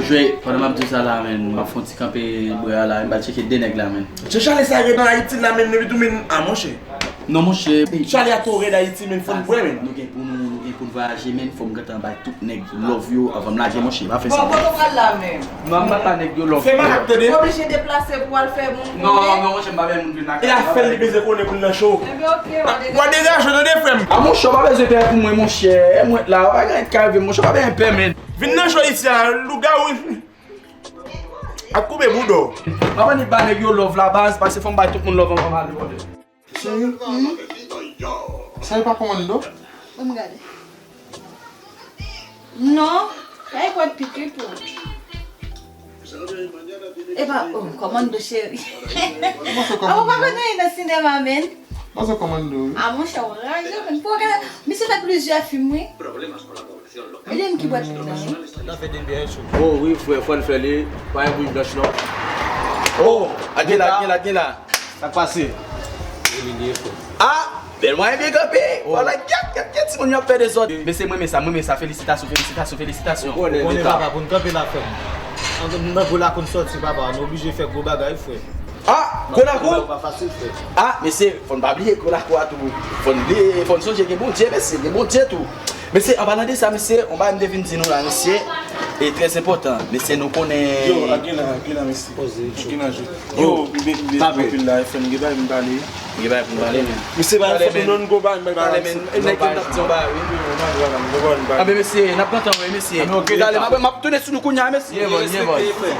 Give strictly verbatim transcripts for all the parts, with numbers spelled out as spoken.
Dre, pandan m ap di w sa la, menn, m ap fè yon ti kanpe bwè a la, m pral tcheke de nèg la, menn. Jan chale sa gen nan Ayiti la, menn, epi tou, menn, a, monchè. Non, monchè. Chale a twò rèd Ayiti, menn, fò n bwè, menn. Nou gen pou nou, nou gen pou n vwayaje, menn, fò m gentan bay tout nèg love yo anvan m lage, monchè. Pa fè sa. Bon, kote w pral la, menn? Non, m pa ba nèg yo love. Fè makak, tande. Oblije deplase pou al fè moun. Non, non, monchè, m pa bay moun vin lakay. E afè l li bezwen konnen moun nan cho. Ebyen, oke, w a degaje. W a degaje, tande, frè m. A, monchè, w pa bezwen pè pou mwen, monchè. Mwen la, w pa gen anyen k ka rive m, monchè, w pa bezwen pè, menn. Vin nan cho isi a, lougawou. Ap koupe bouda w. M ap annik ba nèg yo love la, baz, paske fò m bay tout moun love anvan m ale, brother. Cheri, sa yo pa kòmando? Ban m gade. Non, pa e kwèt pitit ou. E pa, oh, kòmando cheri. Kòman se kòmando? A, ou pa konn anyen nan sinema, menn. Kòman se kòmando, wi. A, monchè, w raje, menn. Pou w gade, misye fè plizyè fim, wi. E li menm ki bwè tout nan, wi. Sa fè de byen chou. Oh, wi, frè, fò n fè li. Pa gen bouch blanch, non. Oh, a gen la, gen la, gen la. Sa k pase? Emilye, frè. Ah, bèl mwayen byen kanpe. Oh. Wala, gyèt, gyèt, gyèt, timoun yo ap fè dezòd. Mesye, mwen renmen sa, mwen renmen sa. Felisitasyon, felisitasyon, felisitasyon. Ou konnen, papa, pou n kanpe la, frè m. An, nan gwo lakou n sòti, papa, nou oblije fè gwo bagay, frè. Ah, gwo lakou? Gwo lakou pa fasil, frè. Ah, mesye, fò n pa bliye gwo lakou a tou. Fò n bliye, fò n sonje gen Bondye, mesye, gen Bondye tou. Mesye, an palan de sa, mesye, yon bagay m te vin di nou la, mesye, e trè enpòtan. Mesye, nou konnen. Yo, a gen la, a gen la, mesye. Poze, a gen la, je. Yo, m vin, m vin anpil la, F M, gen bagay m pale. Gen bagay pou m pale, men. Mesye, bagay fòk nou non gwo bagay, m pale, men. Nèg yo t ap di yon bagay, wi. Anben, mesye, n ap pran tan, wi, mesye. Anben, oke, dale, m ap, m ap tounen sou nou kounye a, mesye. Ye, bò, ye, bò.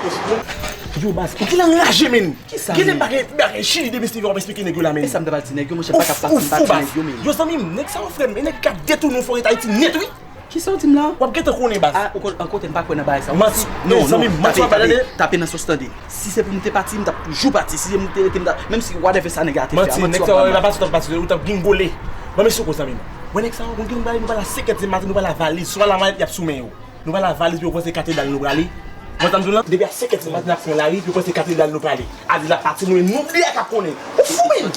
Yo, baz, ou ki anraje, men. Kisa, men? Gen de bagay, bagay chili de mesye w ap esplike nèg yo la, men. E sa m ta pral di nèg yo, monchè, m pa ka pati, m pa di nèg yo, men. Yo, zanmi m, nèg sa yo, frè m, e nèg k ap detounen w fè w ret Ayiti nèt, wi. Kisa w di m la? W ap gentan konnen, baz. Ah, ou kon-, an kote m pa kwè nan bagay sa. Manti. Non, non, zanmi m, manti w ap bay, tande. Tape nan sòs, tande. Si se pou m te pati, m t ap toujou pati. Si se pou m te rete, m t ap, menm si whatever sa nèg la te fè a, manti w ap bay. Manti, nèg sa yo, la pa sot ap pati, ou t ap gen gole. Ban m eseye w, zanmi m. Wè nèg sa yo, bon, gen yon bagay, nou pral a senk è di maten, nou pral a valiz. Swa la malèt, y ap sou men yo. Nou pral a valiz, yo panse katedral nou prale. Mwen, sa m di w lan, depi a senk è di maten, n ap fè yon lari, yo panse katedral nou prale. A di la pati nou, men nou bliye k ap konnen. Ou fou, men!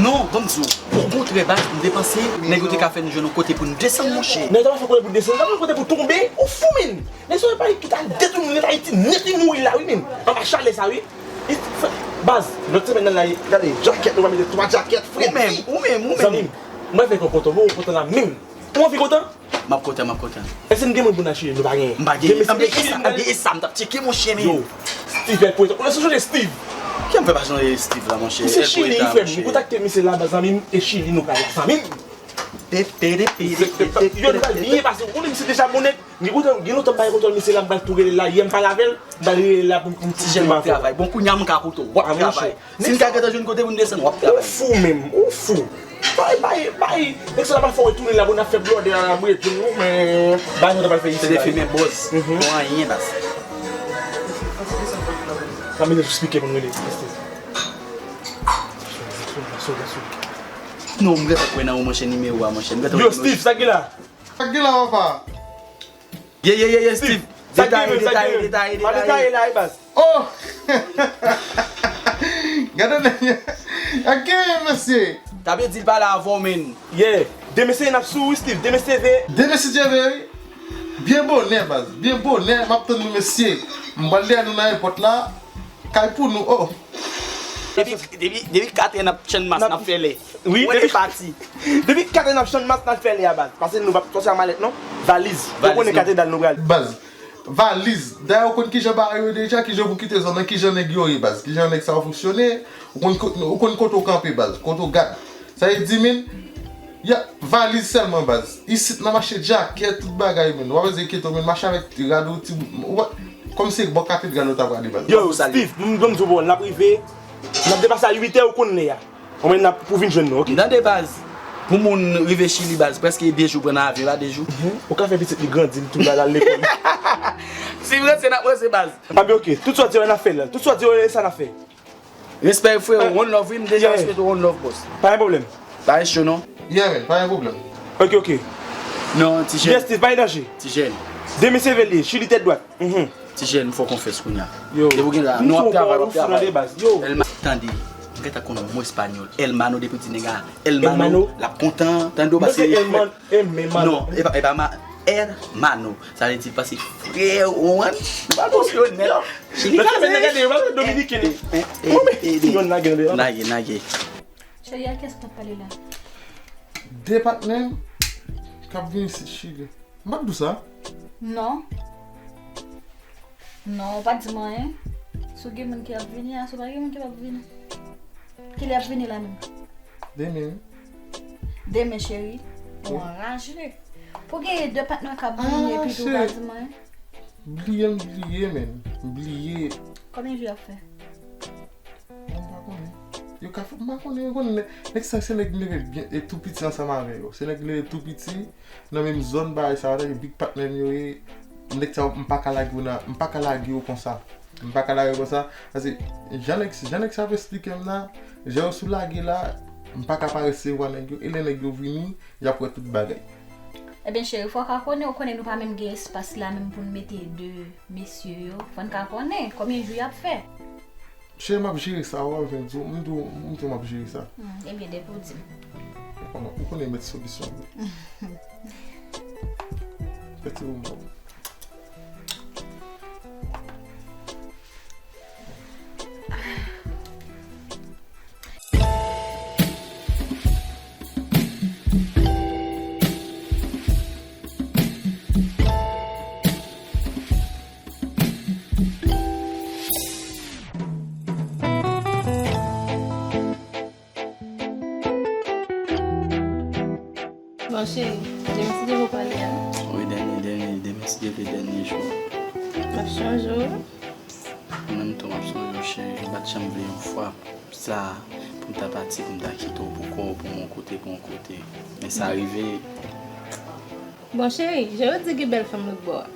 Non, ban m di w. Okontrè, baz, m te panse nèg yo te ka fè nou jwenn yon kote pou n desann, monchè. Nèg yo ta fè kote pou desann, ta fè kote pou tonbe. Ou fou, men! Nèg sa yo pa kite al detounen nèt Ayiti nèt, li mouri la, wi, men. Anba chalè sa, wi. Baz, lòt semèn nan la, gade, djakèt, nou va mete twa djakèt, fredi. Ou menm, ou menm, ou menm. Zanmi m, mwen fè yon kontan, bon, kontan la menm. Ou anvi kontan? M ap kontan, m ap kontan. Èske n gen moun pou n al Chili? Nou pa gen. M pa gen. Gen mesye Chili, m gen sa, m t ap tcheke, monchè, men. Yo, Steve, èl pwento. Ou sonje Steve? Kè m fè pa sonje Steve la, monchè? Misye Chili, frè m. M kontakte misye la, zanmi m, e Chili nou pral la, zanmi m. Yo, nou pral byen pase. Ou konnen misye deja bon nèg. Gen lontan, gen lontan m pa gen kontwòl misye la, m pral tou rele l la. Yè m pale avè l, m pral rele l la pou m, pou m. Ti jèn, w ap travay. Bon, kounye a m ka koute w. W ap travay. Si n ka gentan jwenn kote pou n desann, w ap travay. Ou fou menm, ou fou. Bay, bay, bay. Nèg sa la pa fè w retounen la, bon, n ap fè blòdè a la, m ret di nou, men bagay nou ta pral fè isi la. Se te fimen bòz. Bon, anyen, baz. Sa mete sou speaker pou n rele. Non, m gentan kwè nan ou, monchè, nimewo a, monchè. M gentan. Yo, Steve, sa ki la? Sa ki la, papa? Ye, ye, ye, ye, Steve. Detaye, detaye, detaye, detaye. Pa detaye la, e baz. Oh! Gade nèg yo. Ak ki mesye? Tape di l pale avè w, men. Ye. De mesye n ap sou, wi, Steve. De mesye ve. De mesye dye ve, wi. Byen bonè, baz. Byen bonè, m ap tann nou, mesye. M pral dèyè nou nan èpòt la. Kay pou nou, oh. Depi, depi, depi katrè n ap chann mas, n ap fè lè. Wi, depi, pati. Depi katrè n ap chann mas, n ap fè lè a, baz. Pase nou p ap sòti a malèt, non. Valiz. Yo konnen katedral nou prale. Baz. Valiz. Dayè, ou konn kijan bagay yo deja, kijan pou kite zòn nan, kijan nèg yo ye, baz. Kijan nèg sa yo fonksyone, ou konn ko-, ou konn kote w kanpe, baz. Kote w gad. Sa vle di, men, ya, valiz sèlman, baz. Isit, nan mache djakèt, tout bagay, men. W ap enkyete w, men, mache avèk rad ou, ti, ou pa, kòmsi bò katedral ou ta prale, baz. Yo, Steve, m, m di w, bon, n ap rive, n ap depase a uit è, ou konn lè a. Ou menm n ap, pou vin jwenn nou, oke. Tande, baz, pou moun rive Chili, baz, prèske de jou pran nan avyon la, de jou. Mhm. Ou ka fè pitit li grandi, li tou la, l al lekòl. Si m ranse, n ap ranse, baz. Anben, oke. Tout sa w di yo, n ap fè l. Tout sa w di yo, e sa n ap fè. Respè, frè, one love, wi, m deja respekte w, one love, boss. Pa gen pwoblèm. Pa gen cho, non. Yeah, man, pa gen pwoblèm. Oke, oke. Non, ti jèn. Yes, Steve, pa gen danje. Ti jèn. De mesye veye, Chili tèt dwat. Mhm. Ti jèn, m fè w konfyans kounye a. Yo. Depi w gen la, nou ap travay, w ap travay. Yo. Èlma, tande. M gentan konn yon mo espanyòl. Èlmano, depi w di nèg la, Èlmano, l ap kontan, tande w pase. Non, e pa, e pa ma-, Hermano. Sa vle di l pase frè ou an. Nou pa konsyonè. Chili. Lage, lage, lage, Dominiken. Lage, lage. Cheri, a kiyès ou t ap pale la? De patnè m k ap vin isit Chili. M pa t di w sa? Non. Non, ou pa t di m anyen. Si w gen moun ki ap vini a, si w pa gen moun ki p ap vini. Kilè y ap vini la menm? Demen, wi. Demen, cheri. Ou anraje. Pou genyen de patnè k ap vini epi tou ou pa di m anyen. Bliye m bliye, menn. M bliye. Konbyen jou y ap fè? Bon, m pa konnen. Yo ka fè, m pa konnen, yo konnen nèg, nèg sa se nèg m leve byen, e tou piti ansanm avè yo. Se nèg m leve tou piti, nan menm zòn bagay sa, antanke big patnè m yo ye, nèg sa yo, m pa ka lage yo nan, m pa ka lage yo konsa. M pa ka lage yo konsa, paske jan nèg, jan nèg sa ap esplike m la, jan yo sou lage la, m pa ka pa resevwa nèg yo, e lè nèg yo vini, y ap wè tout bagay. Ebyen, cheri, fò w ka konnen, ou konnen nou pa menm gen espas la menm pou n mete de mesye yo. Fò n ka konnen konbyen jou y ap fè. Cheri, m ap jere sa, w ap jwenn di w, m di w, m di w m ap jere sa. Hmm, ebyen, depi w di m. Ou konnen, ou konnen mèt solisyon yo. Fè ti moman. Bon, cheri, demen si Dye vle w pale a. Wi, dènye, dènye, demen si Dye vle dènye jou. M ap chonje w. Mwen menm tou, m ap sonje w, cheri. M pa t janm vle yon fwa sa pou m ta pati, pou m ta kite w pou kò w, pou yon kote, pou yon kote. Men sa rive. Bon, cheri, jan yo di gen bèl fanm lòt bò a.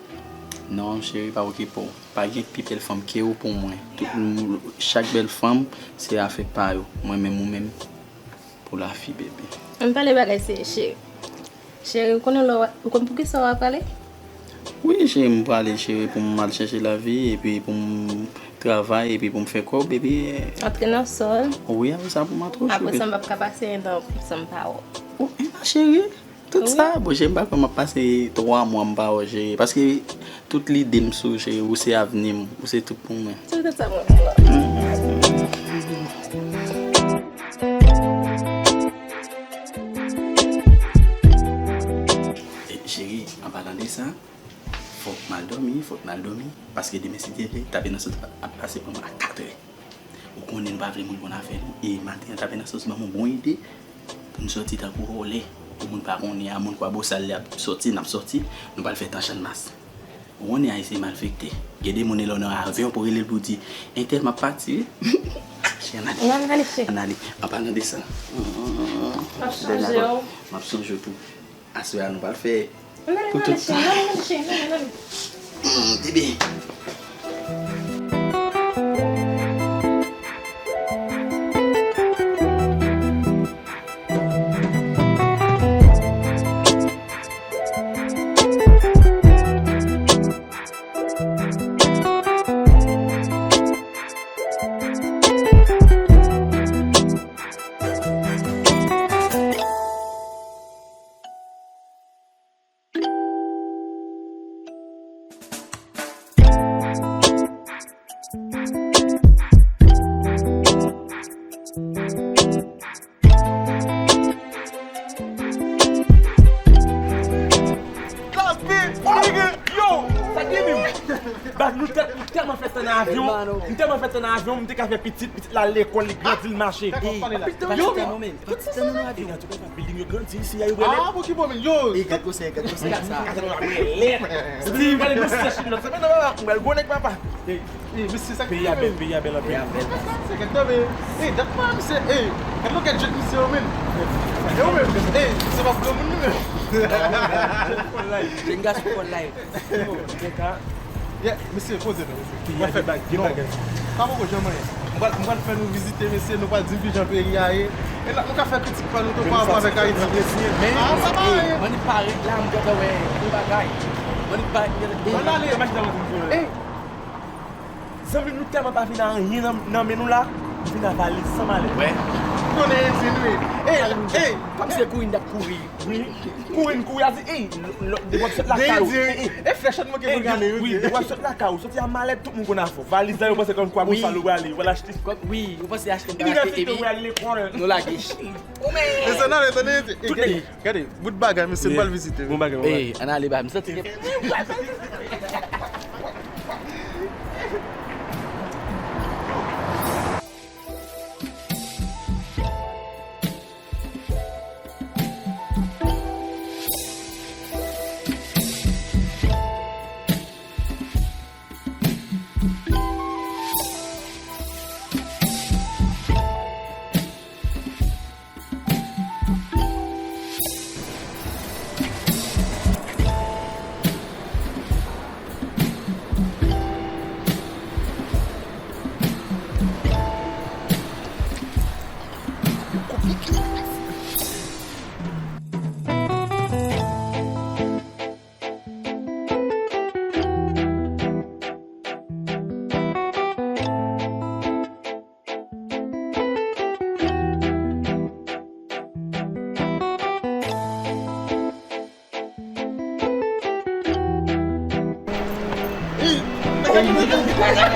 Non, cheri, pa okipe w. Pa gen pi bèl fanm ke ou pou mwen. Tout moun, chak bèl fanm, se afè pa yo. Mwen menm, ou menm, pou lafi, bebe. Ann pale bagay serye, cheri. Cheri, ou konnen lè w, ou konn poukisa w ap prale? Wi, cheri, m prale, cheri, pou m al chèche lavi, epi pou m travay, epi pou m fè kòb, epi. Antre nan sòl. Wi, apre sa, pou m antre, cheri. Apre sa, m p ap ka pase yon tan san m pa wè w. O, e ma cheri, tout sa, bon, cheri, m pa kwè m ap pase twa mwa m pa wè w, cheri, paske tout lide m sou, cheri, ou se avni m, ou se tout pou mwen. Se te sa mwen vle la. E, cheri, an palan de sa, fòk m al dòmi, fòk m al dòmi, paske demen, si Dye vle, Tape nan Sòs ap pase pran m a katrè. Ou konnen nou pa vle moun konn afè nou. E maten an, Tape nan Sòs ban m yon bon ide pou n sòti tankou vòlè. Pou moun pa konnen a, moun Kwabosal lè ap sòti, n ap sòti, nou pral fè tan Channmas. Ou konnen Ayisyen malfektè. Gen de moun e lè w nan avyon pou rele l pou di, entèl m ap pati wi. Cheri, ann ale. Ann ale, cheri. Ann ale. An palan de sa. M ap sonje w. M ap sonje w tou. Aswè a nou pral fè pou tout tan. Ann ale, cheri, ann ale, cheri, ann ale. Mm, bebe. Yo! Sa gen menm? Baz, nou tèl-, nou tèlman fè tan nan avyon, nou tèlman fè tan nan avyon, m te ka fè pitit, pitit la al lekòl, li grandi, l mache. Yo, men, pitit sa nan avyon. Building yo grandi isi a, yo brele. Ah, bon, ki bon, men, yo. E gad gwosè, gad gwosè sa. Gad sa, yo brele. Steve, gade mesye Chin nan. Sa men nan papa, mwen gwo nèg papa. Ey, mesye, sa ki peyi a bèl, peyi a bèl anpil. Peyi a bèl. Se gad nan men. Ey, dat pa misye. Ey, gad nan kèk jèt misye yo, men. E ou men, ey, se pa gwo moun nou men. Jèn gason for life. Yeah, mesye, poze non, mesye. Mwen fè bag, gen bagay. Pa poko janm anyen. Mwen pral, mwen pral fè nou vizite, mesye, nou pral di m kijan peyi a ye. E la, nou ka fè pitit pa nou tou pa rapò avèk Ayiti. Men, ah, sa pa anyen. Mwen pa ret la, m gentan wè yon bagay. Mwen pa ret la. Ann ale. Ey! Zanmi m, nou tèlman pa vin a anyen nan, nan men nou la. Vin a valiz san malèt. Wè. Konnen Edin, wi. Ey, ey, kòm se kouri n t ap kouri. Wi. Kouri n kouri, a di, ey, lè w ap sot lakay ou. Ey, ey, e flèch an manke pou gade, wi, wi. Lè w ap sot lakay ou, soti a malèt, tout moun konn afè w. Valiz la, yo panse kòm kwa bosal ou prale, ou al achte. Wi, ou panse achte, epi nou lage. Mesye, n ale, tande, ey, gade, gade, bout bagay, mesye, m pral vizite. Bon bagay, bon bagay. Ey, ann ale ba, m santi gen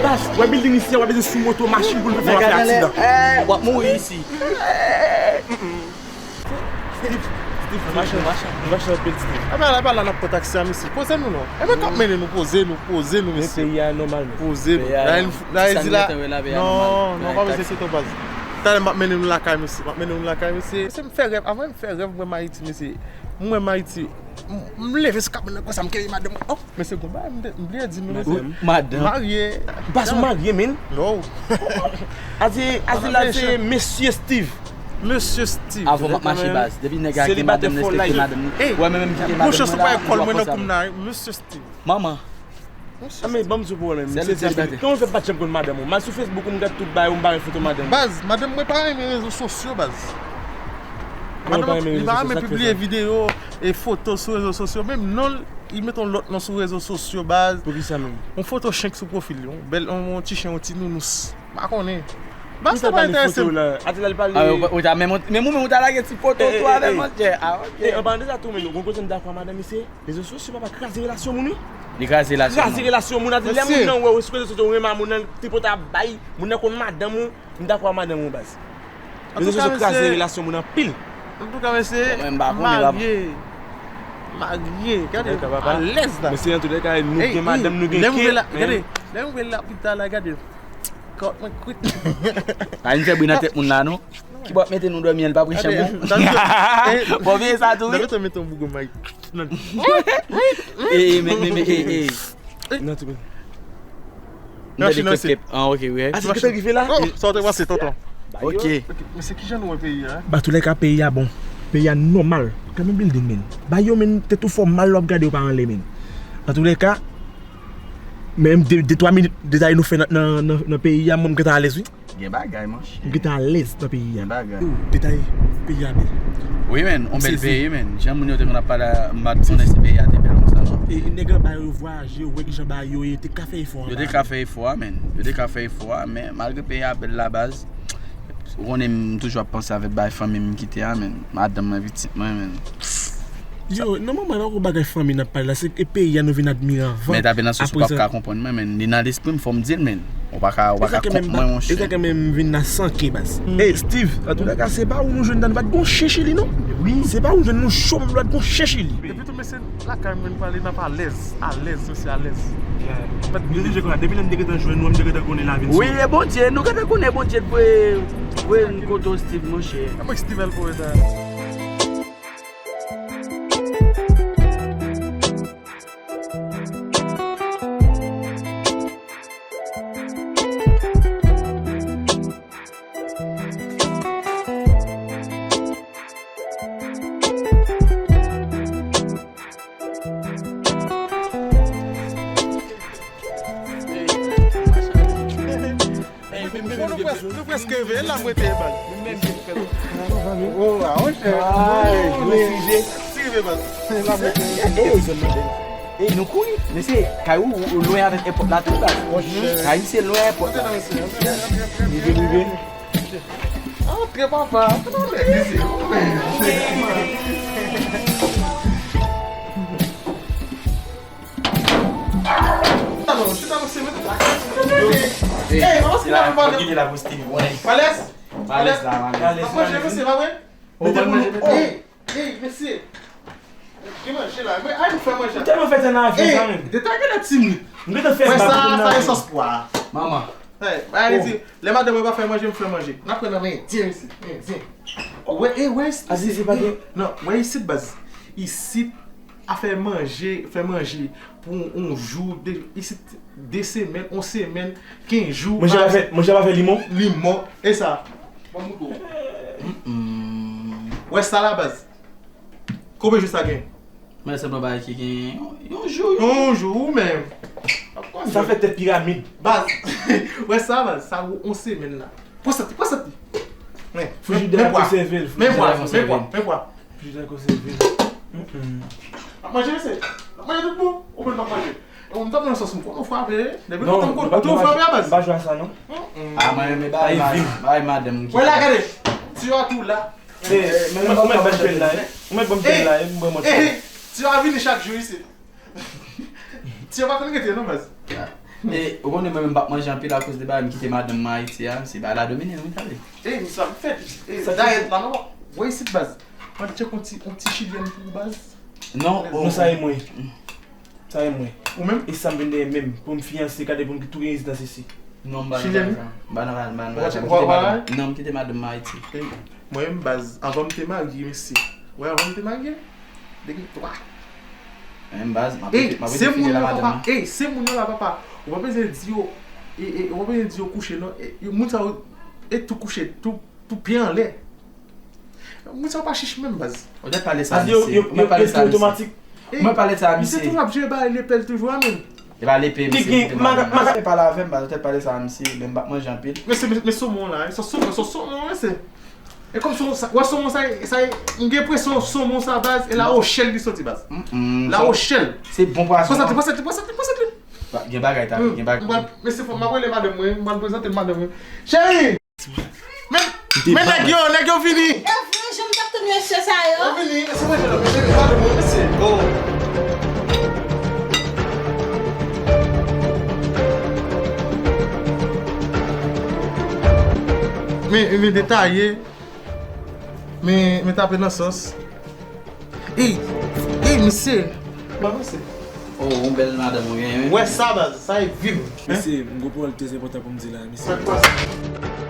Baz, wè bilding isi a, w ap bezwen sou moto, machin pou l fè aksidan. W ap mouri isi. Steve, Steve, mache, mache, mache anpil, Steve. Apa la, apa la n ap pran taksi a, mesye. Poze nou non. E mwen k ap mennen nou, poze nou, poze nou, mesye. Peyi a nòmal, men. Poze nou. La, la, la, non, non, pa bezwen enkyete w, baz. Talè m ap mennen nou lakay, mesye. M ap mennen nou lakay, mesye. Mesye, m fè rèv. Avan m fè rèv, mwen Ayiti, mesye. Mwen Ayiti. M, m leve sou kabann nan konsa, m kenbe madanm mwen. Oh, mesye, gon bagay, m te, m bliye di nou, mesye. Madanm. Marye. Baz, ou marye, men? No. A di, a di la, se Mesye Steve. Mesye Steve. Avan m ap mache, baz. Depi nèg la gen madanm, respekte madanm li. Wè, men menm ki gen madanm mwen la, li pa konsa. Mesye Steve. Manman. A, men ban m di w pwoblèm. Sèl selibatè. Kòman w fè pa t janm konn madanm ou? M al sou Facebook ou, m gad tout bagay ou, m pa wè foto madanm ou. Baz, madanm mwen pa renmen rezo sosyo, baz. Madanm mwen, li pa renmen pibliye videyo e foto sou rezo sosyo. Menm non l, li mete yon lòt non sou rezo sosyo, baz. Poukisa menm? Yon foto chen sou pwofil li. Yon bèl, yon, yon ti chen, yon ti nounous. M pa konnen. Baz, sa pa enterese m. Ou ta pale foto la. Atè la, li pale. Ah, ou, ou ta menm, menm ou menm, ou ta lage ti foto tou avè m, monchè. Ah, ok. E, an palan de sa tou, men, gon kote m dakò a madanm misye. Rezo sosyo, papa, kraze relasyon moun, wi. Li kraze relasyon moun. Kraze relasyon moun, atè lè moun nan wè w sou rezo sosyo, ou renmen a moun nan, ti pota bay, moun nan konn madanm ou, m dakò a madanm ou, baz. Rezo sosyo kraze relasyon moun anpil. Antouka, mesye, marye. Marye. Gade, alèz la. Mesye, antoulèka, nou gen madanm, nou gen kè. Gade, lè m rive lapital la, gade. Kòt mwen kwit. Pa vin fè bri nan tèt moun la, non. Ki bò ap mete nou dòmi an, li pa pran chanm, non. Bon, veye sa tou, wi. Mete yon bougon may. E, e, men, men, men, e, e. Non, ti pè. Mwen tande kèp, kèp. Ah, ok, wi. Ah, se ki te rive la? Oh, sa w te panse, tonton? Ok. Ok, mesye, kijan nou wè peyi a? Ba, toulèka, peyi a bon. Peyi a nòmal. Gade men bilding, men. Ba yo, men, tèt ou fò mal lè w ap gade yo pa anlè, men. Antoulèka, men de, de twa minit detay nou fè nan, nan, nan, nan peyi a, mwen, m gentan alèz, wi. Gen bagay, monchè. M gentan alèz nan peyi a. Gen bagay. Yo, detay peyi a bèl. Wi, men, yon bèl peyi, men. Jan moun yo te konn ap pale a, m pa t konnen si peyi a te bèl konsa, non. E nèg la ba yo vwayaje, yo wè kijan bagay yo ye, te ka fè efò a. Yo te ka fè efò a, men. Yo te ka fè efò a, men malgre peyi a bèl la baz, ou konnen m toujou ap panse avèk bagay fanmi m kite a, men. Madanm mwen, pitit mwen, men. Yo, nan moman nan, gon bagay fanmi n ap pale la, se e peyi a nou vin admire avan. Men tape nan sòs ou p ap ka konprann mwen, men li nan lespri m, fò m di l, men. Ou pa ka, ou pa ka kont mwen, monchè. E sa ke menm m vin nan sanke, baz. Ey, Steve, antoulèka, se pa ou nou jwenn dan nou pa t gon chen Chili, non. Wi. Se pa ou nou jwenn nou cho, menm nou pa t gon chen Chili. Epi tou, mesye, lakay mwen pale, n ap alèz, alèz, mesye, alèz. Depi lè m te gentan jwenn nou, m te gentan konnen lavi n sove. Wi, e Bondye, nou gentan konnen Bondye voye, voye n kote w, Steve, monchè. E mwen Steve el poeta. Bon, nou près-, nou prèske rive. E la m rete, baz. Oh, ah, monchè. Ay, monchè. Si rive, baz. E la m rete. Ey, nou kouri. Mesye, kay ou, ou lwen avèk èpòt la tou, baz. Monchè. Kay misye lwen èpòt la. Rive, rive. Antre, papa. Antre, mesye. Talon, chita nan semen. Ey, kòman se la, pa kite la pou Steve. Malès? Malès la, malès. Ap manje, mesye, pa vre? Mete pou nou. Ey, ey, mesye. Gen manje la. Mwen, ay, m fè manje. M tèlman fè sa nan avyon sa menm. Ey, detaye la timid. M gentan fè sa, sa esans pwa. Manman. Hey, ba li di, lè madanm mwen pa fè manje, m fè manje. N ap pran nan men endyen isit, endyen. Wè, e, wè isit, Aziz, isit, pa gen. Non, wè isit, baz. Isit, a fè manje, fè manje pou yon jou, de, isit, de semèn, yon semèn, kenz jou. Manje pa fè, manje pa fè limon? Limon, e sa. Ban m goute. Mm-mm. Wè sa la, baz. Konbyen jou sa gen? Mwen se yon bagay ki gen yon, yon jou, yon jou, ou menm. Sa fè tèt piramid. Baz, wè sa, baz, sa yon semèn la. Pran sèt li, pran sèt li. Men, frijidè a konsève l, men pwa, men pwa, men pwa. Frijidè a konsève l. Mm-mm. Ap manje, mesye? Ap manje tout bon? Ou menm p ap manje? Ou m t ap nan sans m konn ou frape, depi lontan m konn ou frape a, baz. M pa jwe a sa, non. Mm-mm. A, mwen renmen bagay, bagay madanm ki. Wè la, gade. Ti yo a tou la. Ou mèt ban m pèl la, wi. Ou mèt ban m pèl la, wi, m ban mwen. Ti yo a vini chak jou isit. Ti yo pa konn rete non, baz. E, ou konnen mwen menm m p ap manje anpil akoz de bagay m kite madanm mwen Ayiti a, se bagay la domine m, wi, tande. E, m sa m fè. E, dayè la non. Wè isit, baz. Mwen tchèk yon ti, yon ti chilyèn pou ou, baz. Non, non, sa e mwen. Sa e mwen. Ou menm? E sa m vin dèyè menm, pou m fiyanse, gade pou m tou gen rezidans isi. Non, m pa nan bagay sa. M pa nan bagay, m pa nan bagay sa. M kite madanm, non, m kite madanm m Ayiti. Mwen menm, baz, anvan m te marye, mesye. Wè, anvan m te marye, depi twa. Mwen menm, baz, m ap rete, m ap rete fidèl a madanm mwen. Ey, se moun yo la, papa. Ou pa bezwen di yo, e, e, ou pa bezwen di yo kouche, non. E, e, moun sa yo, e tou kouche, tou, tou pye anlè. Moun sa yo pa chich menm, baz. Ou tèt pale sa, misye. Ou mèt pale sa, misye. Ou mèt pale sa, misye. Misye toujou ap jwe ba lepèl toujou a menm. E pa lepe, misye. Kiki, maka, maka. Pale avè m, baz, ou tèt pale sa, misye. Men m p ap manje anpil. Men se, men somon la, se somon, se somon, mesye. E kòm somon sa, wè somon sa, sa, m gen enpresyon somon sa, baz, e La Rochelle li soti, baz. La Rochelle. Se bon pwason. Pran sèt li, pran sèt li, pran sèt li, pran sèt li. Gen bagay, ta, gen bagay. Mesye, fò m ap rele madanm mwen, m pral prezante l madanm mwen. Cheri! Men, men nèg yo, nèg yo vini. E vre, jan m t ap tann mesye sa yo. Yo vini, mesye manje la, mesye, mesye, mesye. Oh. Men, men detaye. Men, men tape nan sòs. Ey, ey, mesye. Ba mesye. Oh, yon bèl madanm ou genyen, wi. Wè sa, baz, sa e viv. Mesye, m gon pawòl trè enpòtan pou m di la, mesye. Sa k pase?